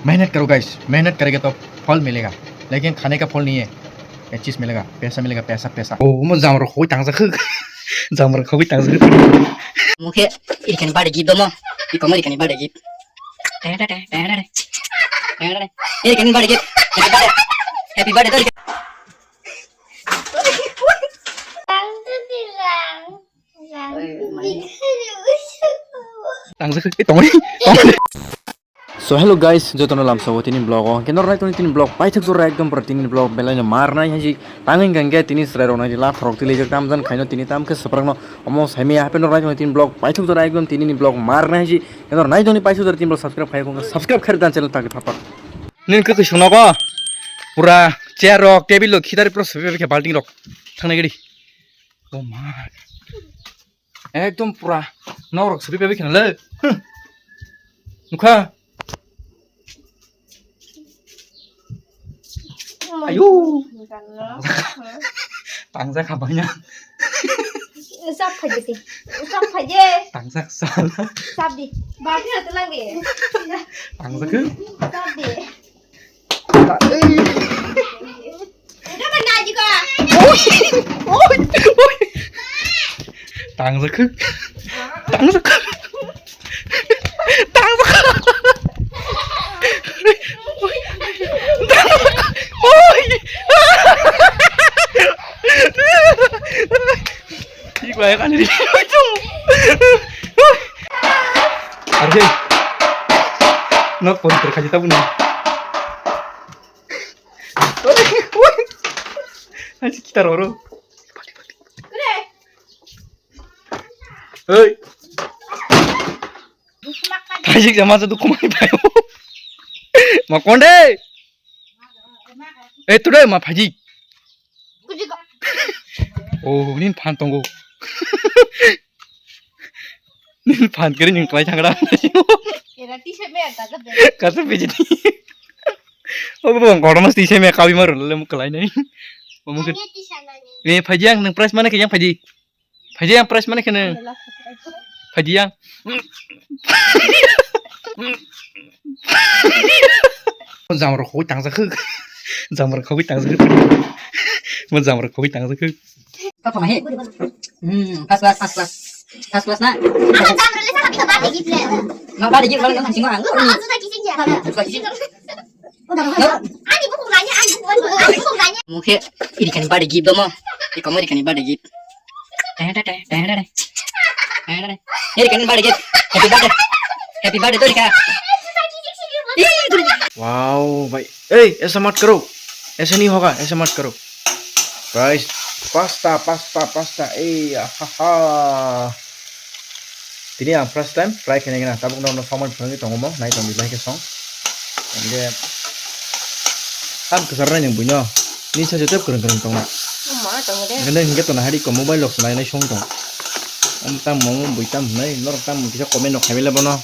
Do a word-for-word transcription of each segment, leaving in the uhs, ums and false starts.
मेहनत करो गाइस, मेहनत करेगा तो फल मिलेगा, लेकिन खाने का फल नहीं है, ये चीज मिलेगा, पैसा मिलेगा, पैसा, पैसा। Oh, mo jamrok khogwi tangsa khuk. Jamrok khogwi tangsa khuk. Mukhe irikani birthday gift domo. Ikomo irikani birthday gift. Teng, teng, teng, teng, teng. Teng, teng, teng. Irikani birthday gift. Happy birthday. Happy birthday to irikani. Tangsa khuk, eh, tongri. So hello guys, jotono lamsao tini vlog o. Hwnkhe norok naitoni tini vlog paithak jora ekdom pura tini vlog belai no mar nai haji. Tangwi hwnkhe tini chwrai rok nai la thorok twi lijak tamjan khaino tini tamkhe swprak no omo saimaya hape norok naitoni tini vlog paithak jora ekdom tini ni vlog mar nai haji. Hwnkhe norok naitoni paithak jora tini vlog subscribe khai khong subscribe khai dan channel tangwi phapak. Nini kwkwi songnogo pura chair rok table rok khitari pura sobi khe balting rok thangnai gadi. Oh my. Ekdom pura norok sobi pebi khna le. Huh. Nukha. Ayo. Tangsa kha banya. Sap phaje si. Sap phaje. Tangsa sal. Sap di. Ba khe telang di. Tangsa khe. Sap di. Tangsa khuk. Tangsa khuk. Tangsa khuk. Oi. Oi. Oi. Oi. Arhe. Nok pon terkhaji tabuna. Aji kita roro. Hei. Phaijik jama jadu kumai payo. Ma konde. Eh, tu dai ma phaijik. Oh, nin phan tongo. Nin phan kiri ning klai thangra. Era t-shirt me kaza be. Kaza be jini. Oh, bo kodomas t-shirt me kawi maru le muklai nai. Omo ke. Ni t-shirt nani. Eh, phaijang nang price mana ke yang phaji. Phaji yang price mana ke nang. Phaji yang. Jamrok khogwi tangsa khuk. Jamrok khogwi tangsa khuk. Mo jamrok khogwi tangsa khuk. Apa mahi? Hmm, first class, first class. First class na. Ang jamrok le sa kami ka bade gift le. Ma bade gift wala nang singo ang. Ang sudah kising ya. Sudah kising. Ani buku nanya, ani buku nanya, ani buku nanya. Mukhe irikani bade gift domo. Ikomo irikani bade gift. Teng, teng, teng, teng, teng. Teng, teng, teng. Irikani bade gift. Happy birthday. Happy birthday to irika. Wow, bhai. Ei, aisa mat karo. Aisa nahi hoga, aisa mat karo. Guys, pasta, pasta, pasta. Ei, ahaha. Tini ang first time try khaina gana. Tabuk no, no samani phwrwngwi tongo mo. Nai tong di bai khe song. Hingke. Tam kwchar nai nung buino. Ni sa jotep kwrwng kwrwng tongna. Omo tongo de. Hingke hingke tona hari ko mobile rok se nai nai song tong. Am tam mo bui tam nai. Norok tam kisa comment rok khai bai le bono.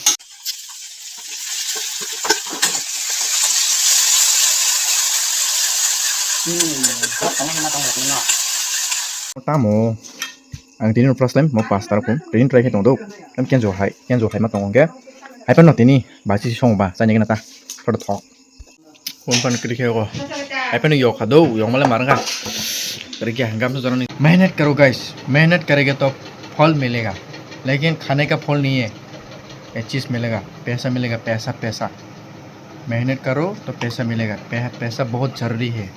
Hmm, kok tongna hima tong rok no. Tamo. Ang tini first time mo pasta rok tini try khe tong do. Am kenjo hai, kenjo hai ma tong hwnkhe. Hai phano tini basi song ba chani gana ta. Photo thok. Phone pan kri khe go. Hai phano yok kha do, yok male mar kha. Kri khe hangam so janani. मेहनत करो गाइस, मेहनत करेगा तो फल मिलेगा, लेकिन खाने का फल नहीं है, ये चीज मिलेगा, पैसा मिलेगा, पैसा, पैसा। मेहनत करो तो पैसा मिलेगा, पै-, पैसा बहुत जरूरी है।